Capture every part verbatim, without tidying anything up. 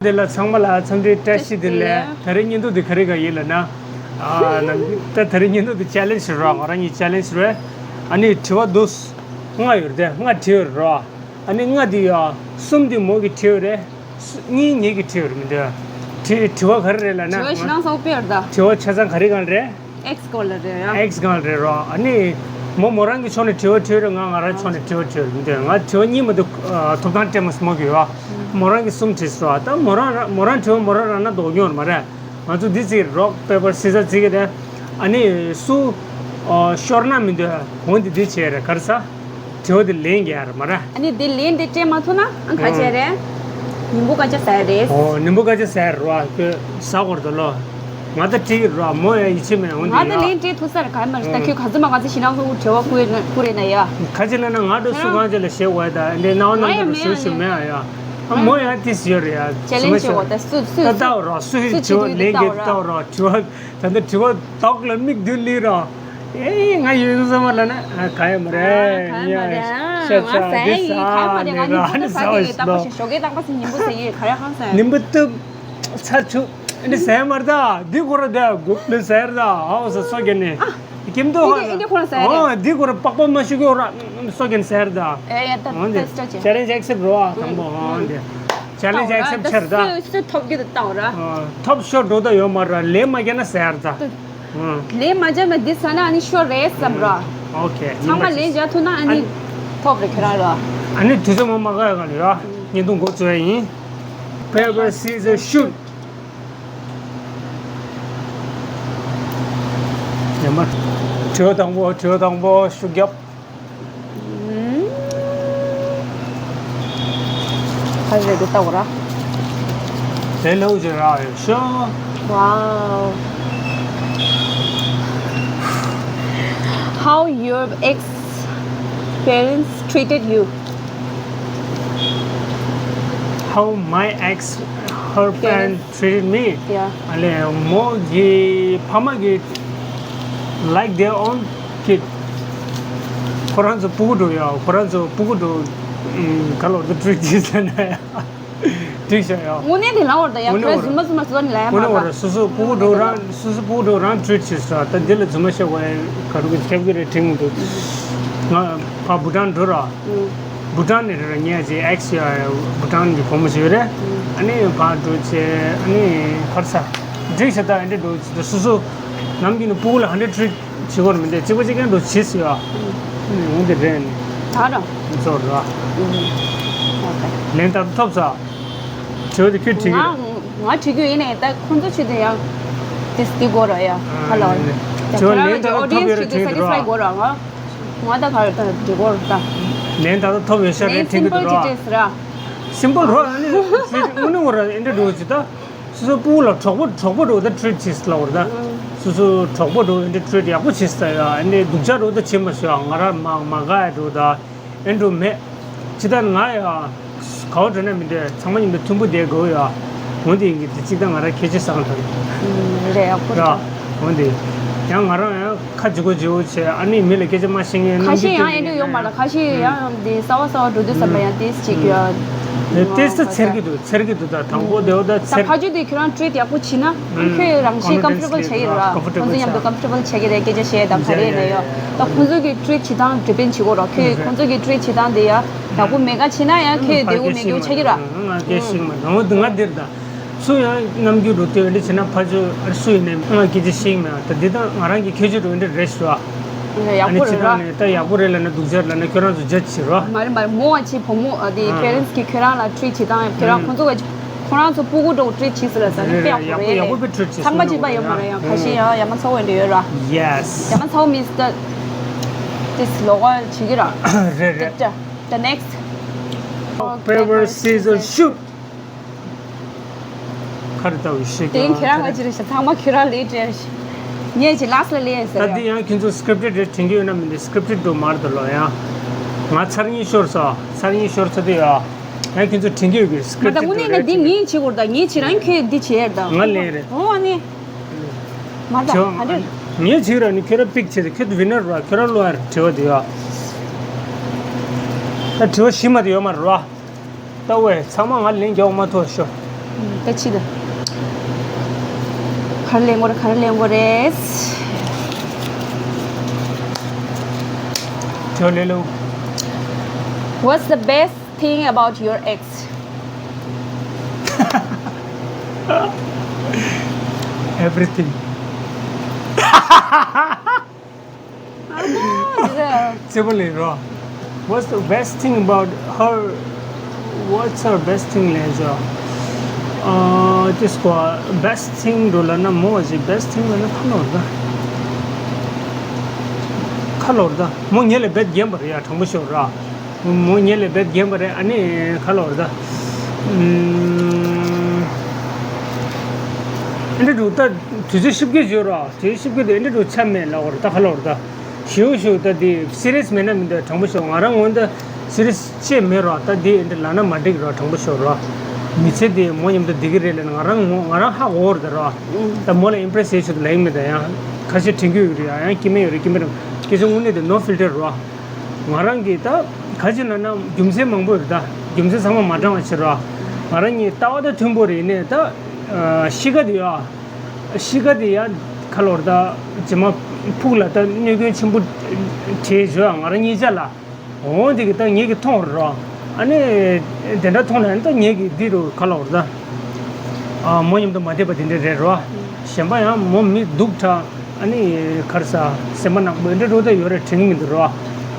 འདི་ལ་ཚང་མ་ལ་འཚམས་འདྲི་བཀྲ་ཤིས་བདེ་ལེགས། ད་རེས་བརྙན་ཐུང་འདི་ག་རེ་ག་ཡིན་ལབ་ན། ཨ་ནམ་ད་ད་རེས་བརྙན་ཐུང་འདི་ཆེ་ལེན་ཇི་རེད། ང་རང་གཉིས་ཆེ་ལེན་ཇི་རེད། ཨ་ནི་དྲི་བ་འདི་ལྔ་ཡོད་རེད། ལྔ་དྲིས་ཡོད་རེད། ཨ་ནི་ལྔ་འདི་ཡ་གསུམ་འདི་མོ་གིས་དྲིས་ཡོད་རེད། གཉིས་ངེད་ཀྱིས་དྲིས་ཡོད་རེད་མི་འདུག་དྲི་དྲི་བ་ག་རེ་རེད་ལབ་ན། དྲི་བ་ཞེ་དྲག་བསགས་པ་ཡོད་རེད་ད། དྲི་བ་ཆ་ཚང་ག་རེ་གང་རེད། X་སྐོར་ལ་རེད་ཡ། X་སྒང་རེད་རོ། ཨ་ནི་མོ་མོ་རང་གི་ཕྱོགས་ནས་དྲི་བ་དྲིས་རེད། ང་ང་རང་ཕྱོགས་ནས་དྲི་བ་དྲིས་རེད། འདི་ང་དྲི་བ་གཉིས་མ་གཏོགས་ཐོབ་ཐང་སྤྲད་མ་སོང་མོ་གིས་ཡོ། མོ་རང་གིས་གསུམ་དྲིས་སོང་། ད་མོ་རང་མོ་རང་དྲི་བ་མོ་རང་རང་ན་ལྡོག་ཡོང་རེད་མ་རེད། ང་ཚོ་འདི་ཅིག་རོག་པེ་པར་སི་ཟར་ཅིག་གི་དེ། ཨ་ནི་སུ་ཤོར་ན་མི་འདོད་འོན་ཏེ་འདི་བྱས་རེད་ག་རེ་ཟ། དྲི་བ་དེ་ལན་རྒྱག་ཡ་རེད་མ་རེད། ཨ་ནི་དེ་ལན་དེ་སྤྲད་མ་ཐུབ་ན་ཨང་ག་བྱས་རེད། ཉིན་གུང་སྐར་ཆ་ཟ་ཡ་རེད། ཨོ་ཉིན་གུང་སྐར་ཆ་ཟ་ཡ་རེད་བ། ཁྱོད་ཟ་དགོས་རེད་ད་ལོ། ང་ད་ཁྲིད་ཀྱི་རེད་བ། མོ་ཡ་ཡིད་ཆེས་མེད་འོན་ཏེ་ང་ད་ཡ། ལན་སྤྲད་ཐུབ་ས་རེད་ག་མ་རེད་ད། ཨང་ཁྱོད་ག་ཚོད་མ་ག་ཚོད་ཞིག་ནང་སོང་དྲི་བ་བསྐུར་ན་བསྐུར་རེད་ན་ཡ། ག་ཅི་ལབ་ན་ང་འགྲོ་སུ་གང་ཅི་ལ་ཞེད་དགོས་ད། འདི་ནའོ་ནང་ང་ཡ་འགྲོ་མེད་ཞུ་ཞུ་ཡ་མེད་ཨ་ཡ། ཨ་མོ་ཡ་ཏིས་ཡོད་རེད་ཡ། ཆེ་ལེན་ཇི་ཞུ་བ་ད་སུ་སུ་ད་ལྟ་བ་རོགས་སུ་ཡི་དྲི་བ་ལན་གྱི་ལྟ་བ་རོགས་དྲི་བ། ད་ལྟ་དྲི་བ་དོག་ལ་མིག་བདུན་ལི་ར། ཨེ་ང་ཡོད་ཟེར་བ་ལ་ན་ཨ་ག་ཡ་མ་རེད། ཨ་ག་ཡ་མ་རེད། ཤ་ཚ་འདི་ས་ནི་ར་ནི་ས་བ་ཞི་ལོ། ཞོགས་ཀས་བཏང་པ་སི་ཉིན་པོ་ཟེར་ཡོད་ག་རེ་ཧང་ཟེར། ཉིན་པོ་སྟབས་ཚ་ཆུ་འདི་ཟེར་མ་རེད་ད། འདི་ཁོ་ར་དེ་དགུ་ལི་ཟེར་ད། ཧའོ་ཟེར་སོ་གེ་ནི་ཨ་ཀིམ་དུ་ཧ་ཨིན་དི་ཁོ་ར་ཟེར་རེད། ཨོ་འདི་ཁོ་ར་པག་པ་མ་ཤུ་གི་ཧོ་ར་སོ་གེ་ནི་ཟེར་ད། ཨེ་ཡ་ད་ཨོ་འདི་ད་ཅི་ཆེ་ལེན་ཇི་ཨེག་སེབ་རོ་ཨ་དང་པོ་ཨོ་འདི་ཆེ་ལེན་ཇི་ཨེག་སེབ་ཆེ་རེད་ད། སུ་ཐོབ་རྒྱུ་དུ་བཏང་ར། ཐོབ་ཤོར་འགྲོ་ད་ཡོད་མ་ར། ལན་མ་རྒྱག་ན་ཟེར་ད། ལན་མ་རྒྱག་ན་འདི་ཟ་ན་ཨ་ནི་ཤོར་རེད་བསམ་ར། ཨོ་ཁེ། ཚང་མ་ལན་རྒྱག་ཐུབ་ན་ཨ་ནི་ཐོབ་རེད་ཁྱོད་རང་ར། ཨ་ནི་དུས་ཚོད་མ་མ་ག་ཡ་ག་ལ་ཡ། བརྙན་ཐུང་འགོ་བཙུགས་ཡ་ཡིན། Paper scissors shoot. ཡ་མ། དྲི་བ་དང་པོ་དྲི་བ་དང་པོ་ཤུགས་རྒྱབ། ཧ་རེ་གི་ཏའོ་ར། དེ་ལོ་ཇེ་ར་ཡོད་ཤོ། Wow. How your ex parents treated you? How my ex, her parents treated me? Yeah. ཨ་ལེ་མོ་གི་ཕ་མ་གི་like their own kid. ཁོ་རང་ཚོ་སྤུ་གུ་འགྲོ་ཡ། ཁོ་རང་ཚོ་སྤུ་གུ་འགྲོ་ག་ལོར་དུ་treat་བྱེད་ཟེར་ན་ཡ། འགྲིག་ཤག་ཡ། དངོས་གནས་དེ་ལ་འོར་ད་ཡ། དངོས་གནས་ཁོ་རང་འོར་རྫུན་མ་རྫུན་མ་བཟོ་ནི་ལ་ཡ་མ་དངོས་གནས་འོར་ར། སོ་སོ་སྤུ་གུ་འགྲོ་རང་སོ་སོ་སྤུ་གུ་འགྲོ་རང་treat་བྱེད་ས་ད་འདི་ལ་རྫུན་མ་བཤད་དགོས་ཡ་ག་རུ་གི་ཁྱབ་གི་རེད་དྲན་གི་འདུག་ང་ཕ་བྷུ་ཊན་འགྲོ་ར། བྷུ་ཊན་ནས་རེད་ར། ངའི་ཨེག་སི་ཡ་བྷུ་ཊན་གི་བུ་མོ་ཞིག་ཡོད་རེད། ཨ་ནི་ཕར་འགྲོ་བྱས་ཨ་ནི་ཕར་ས་འགྲིག་ཤག་ད་ཨེ་འདྲ་འགྲོ་བྱས་ད་སོ་སོ་ནམ་རྒྱུན་ནས་སྤུ་གུ་ལ་ཧན་ཌེ་ཊི་ཊྲིཊ་བྱེད་དགོས་མི་འདུག་གཅིག་པ་གཅིག་རྐྱང་འགྲོ་བྱས་སོ་ཡ། ཨ་ནི་འོང་དེ་རེད་ནི། ད་ར། ཚོར་ར། ལན་ད་ཐོབ་ས། དྲི་བ་དེ་ཁྱོད་དྲིས་ཀྱི་རེད། ང་ང་དྲི་རྒྱུ་ཡིན་ནའི་ད་ཁོང་ཚོ་ཆུ་དེ་ཡང་དེ་དེ་དགོས་ར་ཡ། ཧ་ལ་བ། དྲི་བ་ལན་ད་ཐོབ་ཡོད་ར་དྲིས་ཀྱི་རེད་ར། ང་ད་ག་རེ་ད་འགྲིག་གོ་རེད་ད། ལན་ད་ལྟ་ཐོབ་ཡོད་ཤག་རེད་དྲན་གྱི་འདུག་ར། སིམ་པལ་རོ་ཨ་ནི་དངོས་གནས་འོ་ར་ཨེ་འདྲ་འགྲོ་ཅི་ད། སོ་སོ་སྤུ་གུ་ལ་གྲོགས་པོ་གྲོགས་པོ་འགྲོ་ད་ཊྲིཊ་བྱེད་ལ་འོ་ར་ད། སོ་སོ་གྲོགས་པོ་འགྲོ་ཨེ་འདྲ་ཊྲིཊ་ཡག་པོ་བྱེད་ས་ཡ། ཨེ་འདྲ་སྡུག་ཅག་འགྲོ་ད་བྱེད་མ་སོ་ཡ། ང་ར་མ་མ་དགའ་ཡ་འགྲོ་ད། ཨེ་འགྲོ་མེད། ཅི་ད་ང་ཡ། ག་བ་འགྲོ་ན་མི་འདོད་ཚང་མ་མཉམ་དུ་མཐུན་པོ་བསྡད་དགོས་ཡ། འོན་ཏེ་ཡིན་གྱི་དེ་གཅིག་ད་ང་རང་ཁྱད་ཆོས་བསགས་འདུག་རེད་ཡག་པོ་ར། འོན་ཏེ། ཡང་ང་རང་ཡང་ཁ་ལྗི་གོ་ལྗི་གོ་བྱས་ཨ་ནི་མི་ལ་སྐད་ཆ་མ་བཤད་མཁན་ཁ་ཤས་ཡང་ཨེ་འདྲ་ཡོད་མ་རེད། ཁ་ཤས་ཡང་འདི་གསར་བ་གསར་བ་འགྲོ་དུས་ཙམ་པ་ཡང་ཏིས་ཅིག་ཡ། ཏིས་ད་འཚེར་གྱི་འདུག་འཚེར་གྱི་འདུག་ད་དང་པོ་དེ་བ་ད་ད་འཚེར། ཕ་ཆོས་དེ་ཁྱོད་རང་ཊྲིཊ་ཡག་པོ་བྱེད་ན་ཁྱོད་རང་བཞིན་ཀམ་ཕོར་ཊེ་བལ་བྱེད་ཀྱི་རེད་ར། ཁོང་ཚོ་མཉམ་དུ་ཀམ་ཕོར་ཊེ་བལ་བྱེད་ཀྱི་རེད་སྐད་ཆ་བཤད་དང་ག་རེ་ཡིན་ན་ཡོད། ད་ཁོང་ཚོ་གི་ཊྲིཊ་བྱེད་སྟངས་ཌི་པེན་ཌི་བྱེད་དགོས་ར། ཁྱོད་ཁོང་ཚོ་གི་ཊྲིཊ་བྱེད་སྟངས་དེ་ཡ་ཡག་པོ་མེད་ག་བྱེད་ན་ཡང་ཁྱོད་བདེ་བོ་མེད་བདེ་བོ་ཆགས་ཀྱི་ར། ང་སྐད་ཤེས་མ་འདུག་ང་འདིར་ད། སུ་ཡང་ནམ་རྒྱུན་འགྲོ་དུས་འདི་བྱས་ན་ཕ་ཆོས་ཨ་སུ་ཡིན་ནའི་ང་སྐད་ཆ་ཤེས་མེད། ད་འདི་དང་ང་རང་གི་ཁྱད་ཆོས་འགྲོ་འདི་རེད་ཞུ་བ། ཡག་པོ་རེད་ར། ད་ཡག་པོ་རེད་ལབ་ན་སྡུག་ཅག་ལབ་ན་ཁྱོད་རང་ཚོ་ཇ་ཇི་བྱེད་རོགས། མ་རེད་མ་རེད། མོ་བ་ཆེ་བུ་མོ་དེ་པེ་རེན་སི་གི་ཁྱོད་རང་ལ་ཊྲིཊ་བྱེད་སྟངས་ཁྱོད་རང་ཁོང་ཚོ་ག་ཁོ་རང་ཚོ་སྤུ་གུ་འགྲོ་ཊྲིཊ་བྱེད་ཟེར་ལ་ཟ་ནི་དཔེ་ཡག་པོ་རེད། ཡག་པོ་ཡག་པོ་ཊྲིཊ་བྱེད་ཚང་མ་གཅིག་པ་ཡོད་མ་རེད། ཡང་ཁ་ཤས་ཡང་ཡ་མ་ཚ་བོ་འདྲ་ཡོད་ར། Yes. ཡ་མ་ཚ་བོ་མིན་སི་ད་ཏིས་ལོག་ག་བྱེད་ཀྱི་ར། རེད་རེད། The next. Paper scissors shoot. ཁ་རི་ལྟ་བུ་ཞིག་དེ་ཁྱེད་རང་ང་ཅི་རེད་ཤག་ཚང་མ་ཁྱེད་རང་ལས་བྲེལ་ཞིག་ངས་ཅི་ལགས་ལ་ལས་ཟེར་ད་ཡ། འདི་ཡང་ཁྱོད་ཚོ་སི་ཀི་རིབ་ཊེཌ་རེད་དྲན་གྱི་ཡོད་ན་མི་འདུག་སི་ཀི་རིབ་ཊེཌ་འགྲོ་མར་འདུག་ལོ་ཡ། ང་ཚར་གཉིས་ཤོར་སོང་། ཚར་གཉིས་ཤོར་ཚར་དུས་ཡ། ཡང་ཁྱོད་ཚོ་དྲན་གྱི་ཡོད་གི་སི་ཀི་རིབ་ཊེཌ་མ་ད་དངོས་གནས་ན་འདི་ངས་བྱེད་དགོས་ད། ངས་བྱེད་རང་ཁྱོད་འདི་བྱེད་ཡ་ད། ང་ལས་རེད། འོ་ཨ་ནི། མ་ད་ཁྱོད་ཧ་འདྲེ། ངས་བྱེད་ར་ནི་ཁྱོད་ར་པིག་བྱེད་དེ་ཁྱོད་ཝི་ནར་ར་ཁྱོད་ར་ལོ་ཡ་ར་དྲི་བ་དེ་ཡ། ད་དྲི་བ་ཞིག་མ་དེ་ཡོད་མ་རེད་ར། ལྟ་བས་ཚང་མ་ང་ལན་རྒྱག་མ་ཐུབ་ཤོ། ད་ཅི་ད། ག་རེ་ལེན་དགོས་རེད། ག་རེ་ལེན་དགོས་རེད། ཇོ་ལེ་ལོ། What's the best thing about your ex? Everything. ཨ་མ་རེད། ཅེ་པོ་ལེ་རོ། What's the best thing about her? What's her best thing ལེ་ཇོ། ཨ་ཏིས་ཀོ་best thing འགྲོ་ལ་ན་མོ་ཨ་ཅི་best thing ལ་ན་ཁ་ལོར་ད། ཁ་ལོར་ད། མོ་ཉེ་ལེ་བེད་རྒན་པ་རེད་ཡ། དྲང་པོ་ཤོད་ར། མོ་ཉེ་ལེ་བེད་རྒན་པ་རེད། ཨ་ནི་ཁ་ལོར་ད། ཨ་འདྲ་འགྲོ་ད། དུས་ཚོད་ཤིབ་ཀྱི་བརྗོད་ར། དུས་ཚོད་ཤིབ་ཀྱི་དེ་འདྲ་འགྲོ་ཆ་མེད་ལ་བར་ད་ཁ་ལོར་ད། ཞུ་ཞུ་ད་དེ་སི་རི་ཡས་མེད་ན་མི་འདུག་དྲང་པོ་ཤོད། ང་རང་ངོ་འདི་སི་རི་ཡས་ཅེས་མེད་རོགས། ད་དེ་འདི་ལབ་ན་མ་འགྲིག་རོགས། དྲང་པོ་ཤོད་རོགས། མི་ཚེ་དེ་མོ་མཉམ་དུ་བསྡད་ཀྱི་རེད་ལབ་ན་ང་རང་ངོ་ང་རང་ཧ་གོ་བར་ད་རོགས། ད་མོ་ལ་ཨིམ་པི་རེ་སི་བྱེད་ཆེད་དུ་ལབ་ཡིན་མེད། ད་ཡང་ཁ་ཤས་དྲན་རྒྱུ་ཡོད་རེད། ཡང་ཡང་སྐྱེ་མེད་ཡོད་རེད། སྐྱེ་མེད་རེད། སྐད་ཆ་དངོས་གནས་དེ་no filter རོགས། ང་རང་གིས་ད་ག་ཅི་ལབ་ན་རྒྱུ་མཚན་མང་པོ་ཡོད་རེད། ད་རྒྱུ་མཚན་ཚང་མ་མ་དྲང་བ་བྱེད་རོགས། ང་རང་གཉིས་ལྟ་བ་ད་མཐུན་པོ་རེད། ཡིན་ནའི་ད་གཤིས་ཀ་དེ་ཡ། གཤིས་ཀ་དེ་ཡ་ཁ་ལོར་ད་རྗེས་མ་ཕུགས་ལ་ད་གནོད་སྐྱོན་ཆེན་པོ་བྱེད་བཟོ་ཡ་ང་རང་གཉིས་ཆ་ལ། འོ་དེ་གི་ད་ངེད་ཀྱི་མཐོང་རོགས། ཨ་ནི་དེ་འདྲ་མཐོང་ན་ད་ངེད་ཀྱི་འདི་རུ་ཁ་ལོར་ད། ཨ་མོ་མཉམ་དུ་མ་བསྡད་པ་དེ་འདྲ་རེད་རོ། གཞན་པ་ཡང་མོ་མི་སྡུག་དྲགས། ཨ་ནི་ག་རེ་ཟ། སེམས་པ་ནག་པོ་འདྲ་འགྲོ་ད་ཡོད་རེད། དྲན་གྱི་མི་འདུག་རོ།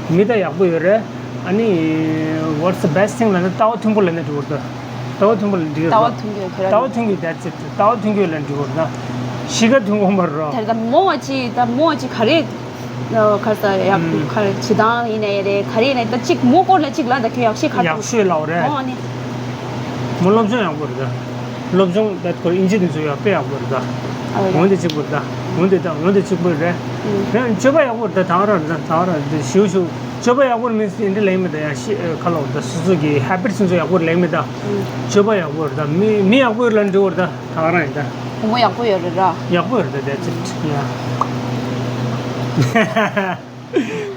མི་ད་ཡག་པོ་ཡོད་རེད། ཨ་ནི་what's the best thing ལབ་ན་ལྟ་བ་མཐུན་པོ་ལབ་ན་འགྲིག་གི་རེད་ད། ལྟ་བ་མཐུན་པོ་ལབ་འགྲིག་གི་རེད། ལྟ་བ་མཐུན་པོ་ཁྱོད་རང་ལྟ་བ་མཐུན་པོ། That's it. ལྟ་བ་མཐུན་པོ་ལབ་འགྲིག་གི་རེད་ད། གཤིས་ཀ་མཐུན་པོ་མ་རེད་རོ། དེར་ད་མོ་བ་ཅི་ད་མོ་བ་ཅི་ག་རེ། ག་རེ་ཟ་ཡག་ག་རེ་བྱེད་སྟངས་ཡིན་ནའི་རེད། ག་རེ་ཡིན་ནའི་ད་ཅིག་མོ་སྐོར་ལ་ཅིག་ལབ་ད་ཁྱོད་ཡག་ཤོས་ག་རེ་ཡག་ཤོས་ལབ་རེད། ཨོ་ཨ་ནི། མོ་སློབ་སྦྱོང་ཡག་པོ་རེད་ད། སློབ་སྦྱོང་ད་ཁོ་ཨིན་ཇི་དེ་ཚོ་ཡག་དཔེ་ཡག་པོ་རེད་ད། ཨ་རེད། འོན་ཏེ་གཅིག་པོ་རེད་ད། འོན་ཏེ་ད་འོན་ཏེ་གཅིག་པོ་རེད། ཨུམ། ཡང་སྤྱོད་པ་ཡག་པོ་རེད་ད། ད་ག་རང་རེད་ད། ད་ག་རང་རེད་ཞུ་ཞུ། སྤྱོད་པ་ཡག་པོ་རེད་མིན་སྲིད་འདི་ལེགས་མེད་ད། ཡང་ཤི་ཁ་ལོ་རེད་ད། སོ་སོ་གི་ཧེ་བིཊ་སུན་ཚོ་ཡག་པོ་རེད་ལེགས་མེད་ད། ཨུམ། སྤྱོད་པ་ཡག་པོ་རེད་ད། མི་མི་ཡག་པོ་ཡོད་ལ་འགྲོ་བ་རེད་ད། ད་ག་རང་ཡིན་ད། བུ་མོ་ཡག་པོ་ཡོད་རེད་ར། ཡག་པོ་ཡོད་རེད་ད། That's it. ཡ།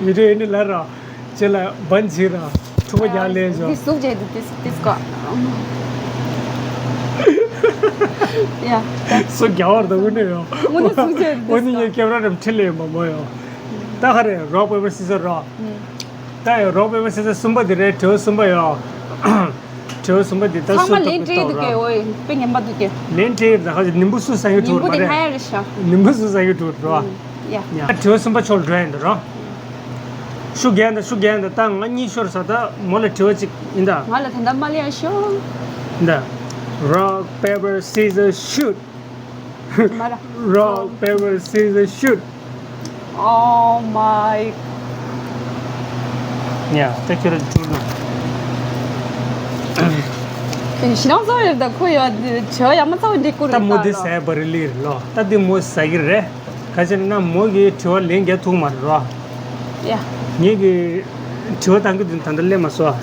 མི་འདྲ་ཡིན་ནི་ལ་ར། ཅེ་ལ་བན་ཇི་ར། ཐུག་པ་རྒྱག་ལེན་བྱོས། འདི་ཟུག་བྱས་འདུག་འདི་འདི་སྐོར། ཡ། སུ་རྒྱག་བར་དུ་དངོས་གནས་ཡོང་། དངོས་གནས་ཟུག་བྱས་འདུག་འདི་འོ་ནི་ངས་སྐོར། ཀེམ་ར་རམ་ཁྲིད་ལེ་ཡོང་མ་མོ་ཡོང་། ད་ཧ་རེ་རོག་པེ་པར་སི་སར་རོག་ད་ཡ་རོག་པེ་པར་སི་སར་གསུམ་པ་འདི་རེད། དྲི་བ་གསུམ་པ་ཡོད། དྲི་བ་གསུམ་པ་འདི་ད་ཚང་མ་སུ་ལན་སྤྲད་འདུག་གས། འོ་དཔེ་ངན་པ་འདུག་གས། ལན་སྤྲད་ད་ཧ་ཅི་ནིམ་བུ་སུ་ས་ཡོད་ཐུར་མ་རེད། ཉིན་པོ་འདི་ཧ་ཡ་རེད་ཤག་ཉིན་པོ་སུ་ས་ཡོད་ཐུར་རོག་ཡ། ཡ། དྲི་བ་གསུམ་པ་ཕྱོགས་འགྲོ་ཡིན་འདུག་རོགས། ཤུ་རྒྱན་དང་ཤུ་རྒྱན་དང་ད་ང་གཉིས་ཤོར་ས། ད་མོ་ལ་དྲི་བ་གཅིག་ཡིན་ད། ང་ལ་ད་ད་མ་ལ་ཡ་ཤོ། ད། Rock, paper, scissors, shoot. མ་ར། Rock, paper, scissors, shoot. Oh my. ཡ་ད་ཁྱོད་ར་ཅུ་ལ། ཞི་རང་ཚོ་ཡོད་ད་ཁོ་ཡོད་བྱ་ཡ་མ་ཚ་བ་འདི་ཀུ་རེད། ད་མོ་འདི་ད་ཟས་པ་རི་ལི་རེད་ལོ། ད་འདི་མོ་ཟ་གི་རེད། ག་ཅི་ན་མོ་གི་དྲི་བ་ལན་རྒྱག་ཐུབ་མ་རེད་རོ། ཡ། ངེད་ཀྱི་དྲི་བ་བཏང་གི་དུས་ད་ལྟ་སླེབས་མ་སོང་།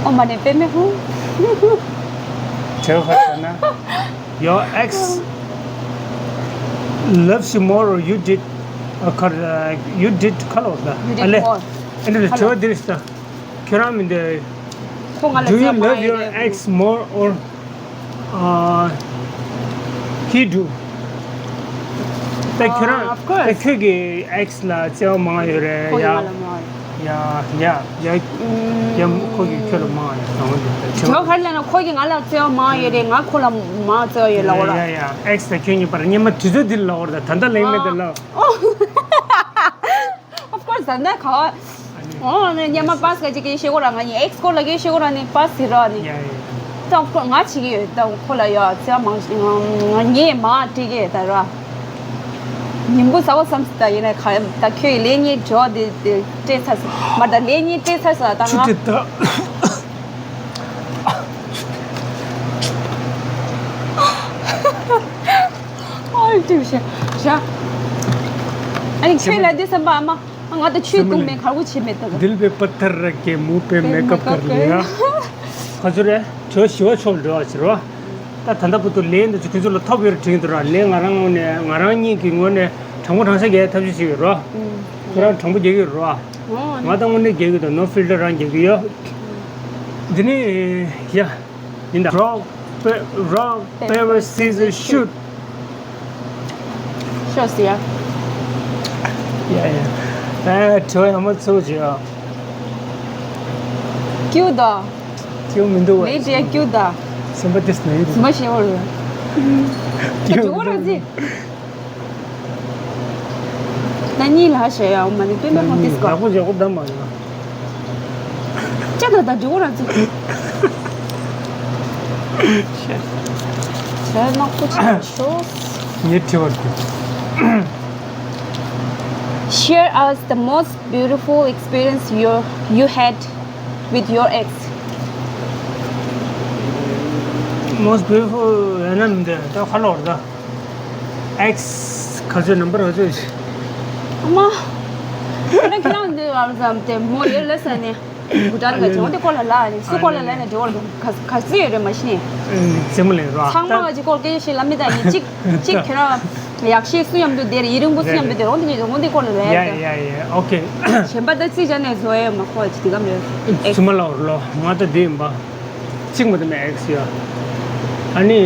ཨོ་མ་ནི་པེ་མེ་ཧུ། དྲི་བ་ཁ་ཤས་ན། Your ex loves you more or you did, uh, ཁར། uh, you did ཁ་ལོ་ད། You did ཨ་ལེ། more. ཨ་ནི་ཁ་ལོ། དྲི་བ་འདི་རེད་ད། ཁྱོད་རང་མི་འདི། ཁོ་ང་ལ་Do you བརྩེ་བ་love མ་ཡོད་your རེད། ex more or, uh, he do? ད་ཁྱོད་རང་། ཨ། of course. ད་ཁྱོད་ཀྱི་ཨེག་སི་ལ་བརྩེ་བ་མང་ཡོད་རེད། ཁོ་ཡ། ཡ་ཡ་ཡ། ཁོ་གི་ཁྱོད་ལ་མང་ཡོད་ད། འོ་འདི་ད་ཁྱོད། ཁྱོད་ག་རེ་ལབ་ན་ཁོ་གི་ང་ལ་བརྩེ་བ་མང་ཡོད་རེད། ང་ཁོ་ལ་མང་བརྩེ་བ་ཡོད་ལབ་འོ་ར། ཡ་ཡ། ཨེག་སི་དང་ཁྱོད་གཉིས་བར་སྙན་མ་དུས་ཚོད་འདི་ལ་ལབ་འོ་ར། ད་ད་ལྟ་ལེགས་མེད་ད་ལབ། Of course. ད་ནི་ག་བ། ཨོ་ནི་སྙན་མ་པཱས་ག་ཅིག་གི་ཤེས་གོ་ར། ང་ཡི་ཨེག་སི་སྐོར་ལ་གི་ཤེས་གོ་ར་ནི་པཱས་ཟེར་ར་ནི། ཡ་ཡ། ད་ཁོ་ང་བྱེད་ཀྱི་ཡོད། ད་ཁོ་ལ་ཡ་བརྩེ་བ་མང་ང་ངས་མ་སྤྲད་ཀྱི་ད་ར། ཉིན་གུང་ཟ་བ་བསམ་སྲིད་ད། ཡིན་ན་ག་ད་ཁྱོད་ལས་ཉེས་འབྲེལ་བ་དེ་དེ་སྤྲད་ཚར་སོང་། མ་ད་ལས་ཉེས་སྤྲད་ཚར་སོང་ད་ཆུ་ང་དེ་ད། ཨོལ་ཏུ་ཤ་ཤ། ཨ་ནི་ཁྱོད་ལ་འདི་བསམ་པ་ཨ་མ། ང་ད་ཆུ་བཏུང་མེད། གར་གོ་བྱེད་མེད་ད། दिल पे पत्थर रख के मुंह पे मेकअप कर लिया। ག་ཚོད་རེད། དྲི་བ་བཞི་པ་ཕྱོགས་འགྲོ་བ་ཟེར་བ། ད་ད་ལྟ་བར་དུ་ལན་འདི་ཚོ་ཁྱོད་ཚོ་ལ་ཐོབ་ཡོད་རེད་དྲན་གྱི་འདུག་ར། ལན་ང་རང་ངོས་ནས་ང་རང་ཉིད་ཀྱི་ངོས་ནས་དྲང་པོ་དྲང་བཞག་རྒྱག་ཐབས་ཤེས་བྱེད་ཀྱི་རོ། ཁྱོད་རང་དྲང་པོ་རྒྱག་གི་རོ། ང་ད་དངོས་གནས་རྒྱག་གི་འདུག no filter རང་རྒྱག་གི་ཡོད། འདི་ནི་ཡ། ཡིན་ད། Rock, pa- rock, paper, scissors, shoot. ཤོག་ཟེར་ཡ། ཡ་ཡ། ཨ་དྲི་བ་ཡང་མ་ཚོ་བྱོས་ཨ། ཀྱུ་ད། ཀྱུ་མི་འདུག་བ། ལས་དེ་ཀྱུ་ད། སེམས་པ་ཏིས་ནི་ཡོད། སེམས་པ་ཤེས་བར། ཀྱུ་འགྲོ་ར་ཟི། ན་ནི་ལ་ཤེས་ཡ་མ་ནི་དུས་ན་ཧོ་ཏིས་གོ། ཡག་པོ་ཡག་པོ་འདམ་མ་ཡོད། ཅི་ད་ད་འགྲོ་ར་ཚུགས། ཤེས། ད་ནག་པོ་ཆེ་ཤོས། ངས་དྲི་བར་དུ། Share us the most beautiful experience you you had with your ex. Most beautiful ཡང་ན་མི་འདུག་ད་ཁ་ལོར་ད། Ex ག་ཚོད་number ག་ཚོད་ཞིག་ཨ་མ། ཁྱོད་རང་ཁྱོད་རང་འདི་ཨར་ཙམ་དེ་མོ་ཡོད་ལ་ས་ནས། བུ་ཏྲ་ནི་ག་ཅི་འོ་དེ་སྐོར་ལ་ལ་ནི་སུ་སྐོར་ལ་ལ་ནི་འདྲི་བར་ག་ག་ཚོད་ཡོད་རེད་མ་གཞི་ནས། རྩེད་མོ་ལེན་རོགས། ཚང་མ་ག་ཅི་སྐོར་སྐད་ཆ་ཞིག་ལ་མི་ད་ནི་གཅིག་གཅིག་ཁྱོད་རང་ཡག་ཤོས་སུ་མཉམ་དུ་བསྡད་རེད། ཡི་རིང་པོ་སུ་མཉམ་དུ་བསྡད་རེད། འོ་དེ་ནི་འོ་དེ་སྐོར་ལ་ལ་ཡ་ཡ་ཡ་ཡ་ཨོ་ཁེ། གཞན་པ་ད་རྩིས་བྱ་ནས་བཟོ་ཡ་མ་ཁོ་ཅི་དེ་ག་མེད། སུ་མ་ལ་བར་ལོ་ང་ད་འདི་ཡིན་པ། གཅིག་མ་གཏོགས་མེད་ཨེག་སི་ཡོད། ཨ་ནི་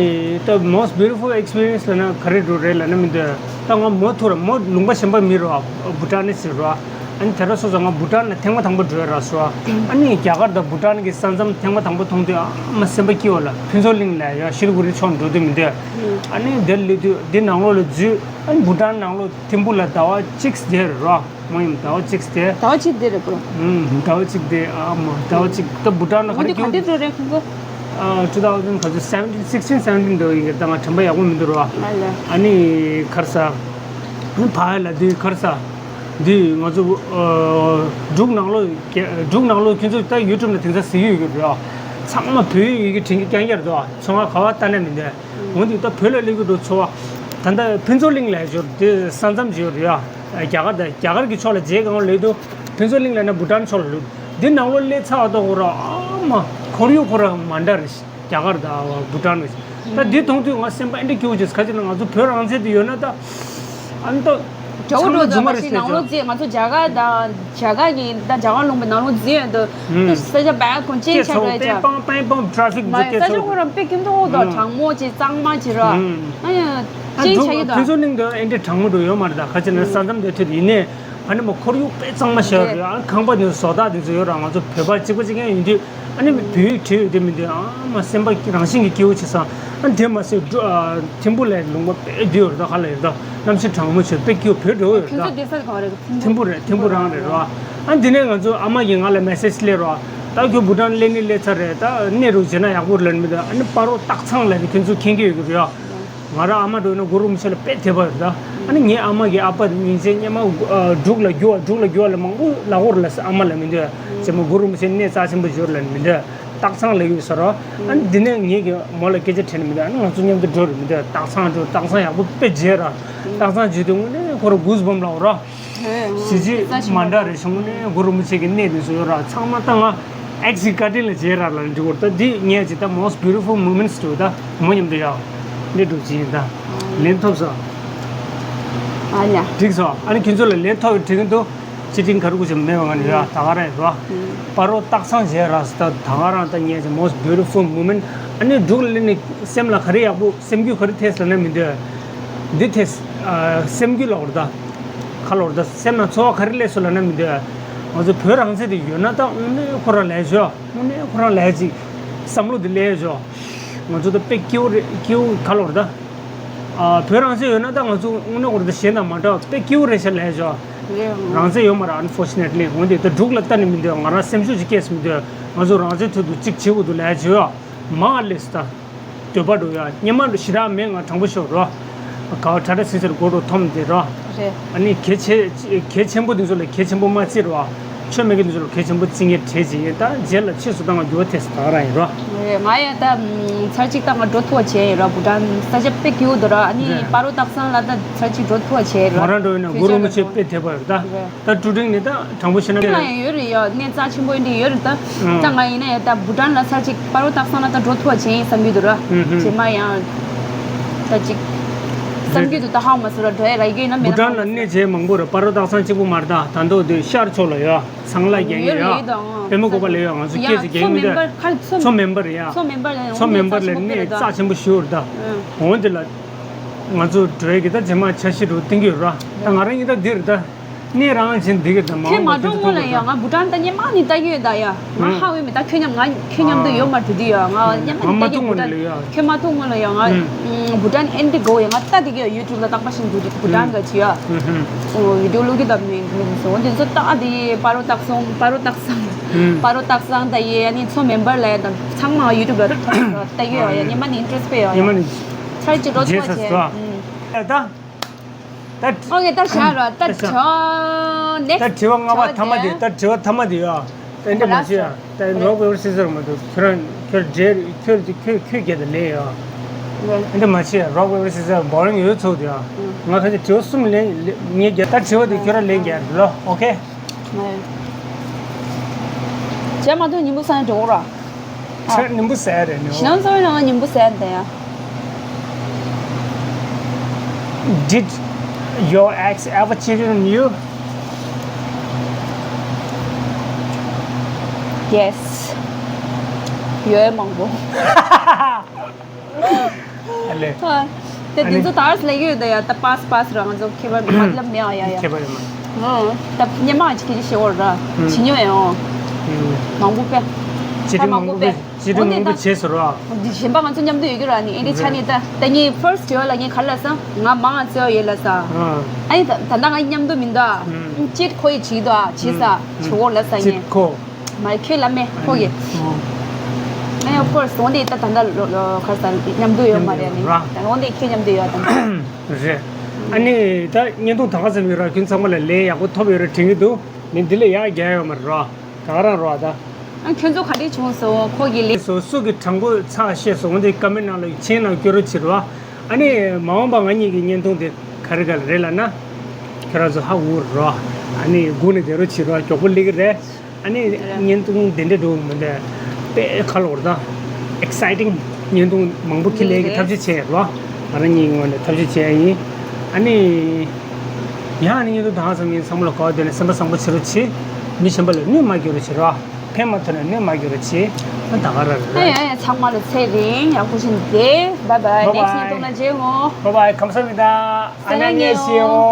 ད་most beautiful experience ལབ་ན་ག་རེ་འགྲོ་རེད་ལབ་ན་མི་འདོད། ད་ང་མོ་ཐུག་ར་མོ་ལུང་པ་གཞན་པ་མི་རོ། བུ་ཊན་ནི་ཟེར་རོ། ཨ་ནི་དེ་ར་སོ་སོ་ང་བུ་ཊན་ལ་ཐེངས་མ་དང་པོ་འགྲོ་ཡ་ར་སོ། ཨ་ནི་རྒྱ་གར་དང་བུ་ཊན་གི་ས་མཚམས་ཐེངས་མ་དང་པོ་མཐོང་དུས་ཨ་མ་སེམས་པ་སྐྱིད་པ་ལ་ཕུན་ཚོགས་གླིང་ལ་ཡ་ཤི་ལི་གུ་རི་ཕྱོགས་འགྲོ་དུས་མི་འདོད། ཨ་ནི་དེར་སླེབས་དུས་འདི་ནང་ལོགས་ལ་འཛུལ། ཨ་ནི་བུ་ཊན་ནང་ལོགས་ཐིམ་ཕུ་ལ་ཟླ་བ་གཅིག་དེར་རོ། མོ་ཡིན་ཟླ་བ་གཅིག་དེ། ཟླ་བ་གཅིག་དེ་རེད་པོ། ཨུམ། ཟླ་བ་གཅིག་དེ་ཨ་མ་ཟླ་བ་གཅིག་ད་བུ་ཊན་ལ་ག་འོ་རེ་དེ་ག་ཁྱོད། དེ་འགྲོ་རེད་ཁོང་ཚོ། ཨ་two thousand ག་ཚོད་seventeen sixteen seventeen འགྲོ་ཡིན་གྱི་ད་ང་དྲན་པ་ཡག་པོ་མི་འདུག་རོ། ཨ་ལ། ཨ་ནི་ག་རེ་ཟ། ཨ་ནི་ཕ་ཡ་ལ་འདི་ག་རེ་ཟ། འདི་ང་ཚོ་ཨ་འབྲུག་ནང་ལོགས་རྒྱ་འབྲུག་ནང་ལོགས་ཁྱོད་ཚོ་ད་ཡུ་ཊུབ་ལ་དེང་སང་གཟིགས་ཡོད་ཀྱི་རེད། ཚང་མ་བོད་ཡིག་གི་དྲན་གྱི་རྐྱང་རྐྱང་རེད་དོ། ཚོང་ཁང་ག་བ་ལྟ་ན་མི་འདུག་འོན་ཏེ་ད་བོད་ལ་སླེབས་ཀྱི་འགྲོ་ཚོ་བ། ད་ལྟ་ཕུན་ཚོགས་གླིང་ལ་ཞོར་དེ་ས་མཚམས་ཞོར་རེད་ཡ། རྒྱ་གར་དང་རྒྱ་གར་གྱི་ཕྱོགས་ལ་རྗེས་གང་ལ་སླེབས་དུས་ཕུན་ཚོགས་གླིང་ལ་ན་བུ་ཊན་ཕྱོགས་ལ་སླེབས། འདི་ནང་ལོགས་སླེབས་ཚར་བ་ད་ཁོ་ར་ཨ་མ་ཁོར་ཡུག་ཁོ་ར་མ་འདྲ་རེད། རྒྱ་གར་དང་བུ་ཊན་རེད། ད་འདི་མཐོང་དུས་ང་སེམས་པ་ཨེ་འདྲ་སྐྱིད་པོ་བྱས་ཁ་ཅིག་ན་ང་ཚོ་བོད་རང་བཙན་དེ་ཡོད་ན་ད་ཨ་ནི་ད། ཇོ་བོ་ཚང་མ་འགྲོ་རྫུན་མ་རེད་ཟེར་ནང་ལོགས་རྫིས་ང་ཚོ་རྒྱ་གར་དང་རྒྱ་གར་གྱི་ད་རྒྱ་གར་ལུང་པའི་ནང་ལོགས་རྫིས་ཡོད་དུ་ཨུམ། ས་ཆ་བས་གོན་ཅན་ཆགས་རེད་ཅག་པེང་པང་པེང་པང་ཊ་ར་ཕིག་མ་འཛུགས་སྐད་ས་ཆ་ཚོ་ཁོ་རང་དཔེ་ཀུན་ཏུ་འོག་དང་ཨུམ། གྲང་མོ་ཅིག་གཙང་མ་ཅིག་ར་ཨུམ། ཨ་ཡ་ཨ་ཅིག་ཆགས་ཀྱི་ཕུན་དང་ཚོགས་གླིང་དུ་ཨེ་འདྲ་གྲང་མོ་འགྲོ་ཡོད་མ་རེད། ད་ཁ་ཅིག་ན་ས་མཚམས་དེ་ཐད་ཡིན་ནའི་ཨ་ནི་མ་ཁོར་ཡུག་དཔེ་གཙང་མ་ཞིག་རེད། ཨ་ཁང་པ་དེ་ཚོ་བཟོ་ལྟ་དེ་ཚོ་ཡོད་ར་ང་ཚོ་བོད་པ་གཅིག་པ་གཅིག་རྐྱང་ཡིན་དུས། ཨ་ནི་བོད་ཡིག་བྲིས་ཡོད་དེ་མི་འདུག་ཨ་མ་སེམས་པ་རང་བཞིན་གྱི་སྐྱིད་པོ་བྱེད་ས། ཨ་དེ་མ་ཟད་འགྲོ་ཨ་ཐིམ་ཕུ་ལ་ལུང་པ་དཔེ་བདེ་བོ་རེད་ད། ཁ་ལ་ཡོད་ད་གནམ་གཤིས་གྲང་མོ་བྱས་དཔེ་སྐྱིད་པོ་བོད་འགྲོ་ཡོད་ད། ཁྱོད་ཚོ་བསྡད་ས་ག་བ་རེད། ཐིམ་ཕུ་རེད། ཐིམ་ཕུ་རང་རེད་རོ། ཨ་དེ་ནས་ང་ཚོ་ཨ་མ་གིས་ང་ལ་མེ་སེ་ཇི་སླེབས་རོ། ད་ཁྱོད་བུ་ཊན་སླེབས་ནི་སླེབས་ཚར་རེད། ད་གནས་རོགས་བྱས་ན་ཡག་པོ་རེད་ལབ་མི་འདུག་ཨ་ནི་སྤ་རོ་སྟག་ཚང་ལབ་ནི་ཁྱོད་ཚོ་མཁྱེན་གྱི་ཡོད་ཀྱི་རེད་ཡ། ང་རང་ཨ་མ་འགྲོ་ན་གུ་རུ་རིན་པོ་ཆེ་ལ་དཔེ་དད་པ་ཡོད་ད། ཨ་ནི་ངའི་ཨ་མ་གི་ཨ་ཕ་དེ་སྙིང་རྗེ། སྔོན་མ་འབྲུག་ལ་རྒྱུག་པ་འབྲུག་ལ་རྒྱུག་པ་ལ་མང་པོ་ལབ་ཀྱི་ཡོད་རེད་ལ་ཨ་མ་ལ་མི་འདོད། རྗེས་མ་གུ་རུ་རིན་པོ་ཆེ་གནས་རྩ་ཆེན་པོ་ཡོད་རེད་ལབ་མི་འདོད། སྟག་ཚང་ལབ་ཀྱི་ཡོད་ས་རོ། ཨ་ནི་འདི་ནས་ངེད་ཀྱི་མོ་ལ་སྐད་ཆ་དྲིས་ནས་མི་འདོད། ཨ་ནི་ང་ཚོ་མཉམ་དུ་འགྲོ་རེད་མི་འདོད། སྟག་ཚང་འགྲོ། སྟག་ཚང་ཡག་པོ་དཔེ་མཇལ་ར། སྟག་ཚང་མཇལ་དུས་དངོས་གནས་ཁོ་ར་གུས་བམ་ལབ་ར། གཟི་བརྗིད་མ་འདྲ་རེད། བྱུང་ནས་གུ་རུ་རིན་པོ་ཆེ་གི་གནས་དེ་ཚོ་ཡོད་ར། ཚང་མ་ད་ང་ཨེག་སི་བཀའ་དྲིན་ལ་མཇལ་ར་ལ་འགྲིག་གོ་ད་འདི་ངས་ཅི་ད་most beautiful moments དུ་ད་མོ་མཉམ་དུ་ཡག་ལས་འགྲུབ་ཅི་ཡིན་ད། ལན་ཐོབ་སོང་། ཨ་ཡ། འགྲིག་སོང་། ཨ་ནི་ཁྱོད་ཚོ་ལ་ལན་ཐོབ་ཡོད་དྲན་གྱི་འདུག་ཅི་དྲིན་ག་རེ་དགོས་ཀྱི་མེད་པ་ང་ནི་ཡ་ད་ག་ར་ཡོད་ར། སྤ་རོ་སྟག་ཚང་མཇལ་ར་ད་ད་ག་རང་ད་ངས་ཅི་most beautiful moment ཨ་ནི་འབྲུག་ལ་སླེབས་ནས་སེམས་ལ་ག་རེ་ཡག་པོ་སེམས་འགུལ་ག་རེ་ཐེབས་ཟེར་ན་མི་འདོད། འདི་ཐེབས། སེམས་འགུལ་ལབ་དགོས་རེད་ད། ག་ལབ་དགོས་རེད་ད། སེམས་ནང་ཚོར་བ་ག་རེ་སླེབས་སོང་ལབ་ན་མི་འདོད། ང་ཚོ་བོད་རང་བཙན་དེ་ཡོད་ན་ད་དངོས་གནས་ཁོ་རང་ལས་ཆོག་དངོས་གནས་ཁོ་རང་ལས་ཅིག་བསམ་བློ་དེ་སླེབས་ཆོག་ང་ཚོ་ད་དཔེ་སྐྱིད་པོ་རེད། སྐྱིད་པོ་ག་ལབ་དགོས་རེད་ད། བོད་རང་བཙན་ཡོད་ན་ད་ང་ཚོ་དངོས་གནས་ཁོ་རང་ད་གཞན་དང་མ་འདྲ་བ་དཔེ་སྐྱིད་པོ་རེད་ཤག་ལས་ཆོག་རང་བཙན་ཡོད་མ་རེད། unfortunately འོན་ཏེ་ད་འབྲུག་ལ་ལྟ་ནས་མི་འདོད། ང་རང་སེམས་ཤུགས་ཅིག་སྐྱེས་སུ་མི་འདོད། ང་ཚོ་རང་བཙན་དོན་དུ་ཅིག་བྱེད་དགོས་འདུག་ལས་ཆོག་མ་ལས་ད། འདོད་པ་འགྲོ་ཡ། སྔོན་མ་ཞེ་དྲག་མེད། ང་དྲང་པོ་ཤོད་རོ། ག་བ་ཁྲ་ཁྲ་སིང་སིང་སྒོ་རུ་འཐོམ་དེ་རོ། རེད། ཨ་ནི་གལ་ཆེ་གལ་ཆེན་པོ་དེ་ཚོ་ལ་གལ་ཆེན་པོ་མ་བརྩི་རོ། ཆོས་མེད་མཁན་དེ་ཚོ་ལ་གལ་ཆེན་པོ་བརྩི་མཁན་གྲས་ཅིག་ཡིན། ད་རྗེས་ལ་ཕྱིས་སུ་ད་ང་འགྱུར་བ་ཐེབས་སུ་ད་ག་རང་ཡིན་རོ། རེད། ང་ཡང་ད་ཚར་གཅིག་ད་ང་འགྲོ་ཐུབ་པ་བྱས་ཡིན་རོ། བྷུ་ཊན་ས་ཆ་དཔེ་སྐྱིད་པོ་འདུག་ར། ཨ་ནི་རེད། སྤ་རོ་སྟག་ཚང་ལ་ད་ཚར་གཅིག་འགྲོ་ཐུབ་པ་བྱས་ཡིན་རོ། ང་རང་འགྲོ་ཡིན་ན་གུ་རུ་རིན་པོ་ཆེ་དཔེ་དད་པ་ཡོད་ད། རེད། ད་ཀྲུ་ཀྲིང་ནི་ད་དྲང་པོ་བཤད་ན་ང་ཡང་ཡོད་རེད་ཡ། གནས་རྩ་ཆེན་པོ་ཡིན་འདི་ཡོད་རེད་ད། ཨང་། ད་ང་ཡིན་ན་ཡང་ད་བྷུ་ཊན་ལ་ཚར་གཅིག་སྤ་རོ་སྟག་ཚང་ལ་ད་འགྲོ་ཐུབ་པ་བྱས་ཡིན་བསམ་གྱི་འདུག་ར། ཨུ་ཧུ། རྗེས་མ་ཡང་ད་ཅིག་བསམ་གྱི་འདུག་ད་ཧ་མ་སོ་ར་འགྲོ་ཡ་ར་ཡི་གེ་ཡིན་ན་མེད་ན། བྷུ་ཊན་ལ་གནས་མཇལ་མང་པོ་རེད། སྤ་རོ་སྟག་ཚང་གཅིག་པུ་མ་རེད་ད། ད་མདོ་དེ་ཤར་ཕྱོགས་ལ་ཡོད། ཚང་ལ་རྒྱག་གི་ཡོད་ཡོད། རེད་ད། ཨང་། པད་མ་བཀོད་པ་ལ་ཡོད། ང་ཚོ་ཡ། སྐད་ཆ་རྒྱག་མཚོ་མེ་འབར་ཁ་མཚོ་མཚོ་མེ་འབར་ཡ། མཚོ་མེ་འབར་ལ་ཡང་མཚོ་མེ་འབར་ལ་གནས་རྩ་ཆེན་པོ་ཞིག་ཡོད་རེད་ད། ཨང་། འོན་ཏེ་ལ། ང་ཚོ་འགྲོ་ཡ་གི་ད་རྗེས་མ་འཆར་གཞི་རུ་བཏིང་གི་ཡོད་ར། ད་ང་རང་ཡིན་ད་འདིར་ད། གནས་རང་བཞིན་འདི་གི་ད་མ་འོངས་པ་ཁྱེད་མ་འགྲོ་སྔོན་ལ་ཡ། ང་བྷུ་ཊན་ད་སྙན་མ་ནི་ལྟ་གི་ཡོད་ད་ཡ། ང་ཧ་ཧུའི་མི་ད་ཁྱོད་མཉམ་ང་ཁྱོད་མཉམ་དུ་ཡོད་མ་འགྲོ་དུས་ཡ། ང་སྙན་མ་ནི་ལྟ་གི་བྷུ་ཊན། ཁྱོད་མ་ཐུག་སྔོན་ལ་ཡ། བྷུ་ཊན་ཨེན་ཏི་གོ་ཡ། ང་ལྟ་དེ་གི་ཡ་ཡུ་ཊུབ་ལ་རྟག་པ་བཞིན་འགྲོ་དུས་བྷུ་ཊན་ག་ཅི་ཡ། ཨོ་བི་ཌིའོ་ལུག་གི་ད་མི་མི་སོང་དེ་ཚོ་ལྟ་དེ་སྤ་རོ་སྟག་ཚང་སྤ་རོ་སྟག་ཚང་སྤ་རོ་སྟག་ཚང་ད་ཡ། ཨ་ནི་མཚོ་མེ་འབར་ལ་ཡ་ད་ཚང་མ་ཡུ་ཊུབ་ལ་ལྟ་གི་ཡ། སྙན་མ་ནི་ཨིན་ཊེ་རེ་སི་ཊི་སྤེ་ཡ། སྙན་མ་ནི་ཚར་གཅིག་འགྲོ་ཐུབ་བྱས། ད། ད། ཨོ་ཁེ། ད་བཞག་རོགས། ད་ད་བཞག་བྱོས། ནེག་སི། ད་དྲི་བ་ལྔ་པ་ཐ་མ་དེ། ད་དྲི་བ་ཐ་མ་དེ་ཡོད། ཨེ་འདྲ་མ་བྱེད་ཡ། ད་རོག་པེ་པར་སི་ཟར་མ་གཏོགས་ཁྱོད་རང་ཁྱོད་འདྲེ་ཁྱོད་ཀྱི་ཁྱོད་ཁྱོད་ཁྱོད་བརྒྱད་དུ་ལེན་ཡོད། ཨེ་འདྲ་མ་བྱེད་ཡ། རོག་པེ་པར་སི་ཟར་བོ་རིང་ཡོད་ཚོད་དེ་ཡ། ང་ཁ་ཅིག་དྲི་བ་གསུམ་ལེན་ངས་རྒྱ། ད་དྲི་བ་དེ་ཁྱོད་རང་ལེན་རྒྱ་རོ། ཨོ་ཁེ། བྱས་མ་ཐུབ་ཉིན་མོ་སང་འགྲོ་ར། ཁྱོད་ཉིན་མོ་ཟེར་རེད་ནོ། ཞི་ནང་ཚོ་ཡང་ཉིན་མོ་ཟེར་དེ་ཡ། Did your ex ever cheated on you? Yes. ཡོད་མང་པོ། ཨ་ལེ། ཨ། དེ་ཨ་ནི་དེ་ཚོ་ད་ཨར་སི་ལས་ཡོད་ད་ཡ། ད་པཱས་པཱས་ར། ང་ཚོ་ཁྱད་པར་མ་ལབ་མེད་ཨ་ཡ་ཡ། ཁྱད་པར་ཡོད་མ། ཨོ། ད་སྙན་མ་ཅིག་གི་ཞེ་བོར་ར། ཨུམ། ཇི་ཉོ་ཡ་ཨོ། ཨུམ། མང་པོ་པས། ཅི་ད་མང་པོ་པས། ཅི་འདྲ་མང་པོ་བྱས་ཟེར་རོ། འོ་འདི་གཞན་པ་ང་ཚོ་མཉམ་དུ་ཡོད་ཀྱི་ར་ནི། ཨེ་འདི་ཆ་ནི་ད་ད་ངས་ཕར་སི་ཊི་ཇོ་ལ་ངས་ག་ལ་སང་ང་མང་ང་ཚོ་ཡོད་ལ་ས། ཨ་ནི་ད་ད་ང་མཉམ་དུ་མིན་ད། ཅིད་ཁོ་ཡི་བྱིས་དོ་ཨ་བྱིས་ས་ཆུ་བོ་ལ་ས་ངས། ཁོ། མ་ཁྱོད་ལ་མེ་ཁོ་གི། ཨ་ཡ་ཕར་སི་འོ་འདི་ད་ད་ད་ལོ་ལོ་ག་ས་མཉམ་དུ་ཡོད་མ་རེད་ནི། ད་འོ་འདི་ཁྱོད་མཉམ་དུ་ཡོད་ད། རེད། ཨ་ནི་ད་བརྙན་ཐུང་ད་ག་ཙམ་ཡོད་ར། ཁྱོད་ཚང་མ་ལ་ལན་ཡག་པོ་ཐོབ་ཡོད་ར་དྲན་གྱི་འདུག་ནི་འདི་ལས་ཡག་རྒྱག་ཡོད་མ་རེད་ར། ད་ག་རང་རོགས་ད། ཨ་ཁྱོད་ཚོ་ག་འདྲས་བྱུང་སོང་ཁོ་གི་ལས། སོ་སོ་གི་དྲང་པོ་ཚ་ཤེས་སོང་འདི་ཀ་མེན་ནང་ལ་མཆན་ནང་སྐྱོན་རོགས་བྱེད་རོགས། ཨ་ནི་མ་འོངས་པ་ང་གཉིས་ཀྱི་བརྙན་ཐུང་དེ་ག་རེ་ག་རེ་རེད་ལབ་ན། ཁྱོད་རང་ཚོ་ཧ་གོ་རོགས། ཨ་ནི་སྒུག་ནས་བསྡད་རོགས་བྱེད་རོགས། མགྱོགས་པོ་སླེབས་ཀྱི་རེད། ཨ་ནི་བརྙན་ཐུང་དེ་འདྲས་འགྲོ་མི་འདུག་དཔེ་ཁ་ལོ་ར་ད། ཨེག་སའི་ཊིང་བརྙན་ཐུང་མང་པོ་ཁྱེར་ལེན་གྱི་ཐབས་ཤེས་བྱས་རོགས། ང་རང་གཉིས་ངོས་ནས་ཐབས་ཤེས་བྱས་ཡིན། ཨ་ནི། ཡང་ནི་ཉིན་དུ་དང་ཙམ་ཡིན་ཚང་མ་ལ་གོ་བ་དེ་ནས་སེམས་པ་བཟང་པོ་བྱེད་རོགས་གྱིས། མི་གཞན་པ་ལ་གནོད་མ་སྐྱེལ་རོགས་བྱེད་རོགས། ཕན་མ་ཐོགས་ན་གནོད་མ་སྐྱེལ་རོགས་གྱིས། ཨ་ད་ག་ར་རེད། ཨ་ཡ་ཡ་ཚང་མ་ལ་ཚེ་རིང་ཡག་པོ་བྱིན་ཏེ། བཱའི་བཱའི། ནེག་སི་ཊི་བརྙན་ཐུང་ལ་མཇལ་འོང་། བཱའི་བཱའི། ཁམས་བཟང་མི་ད། ཨ་ན་ཉེ་ཤི་འོང་།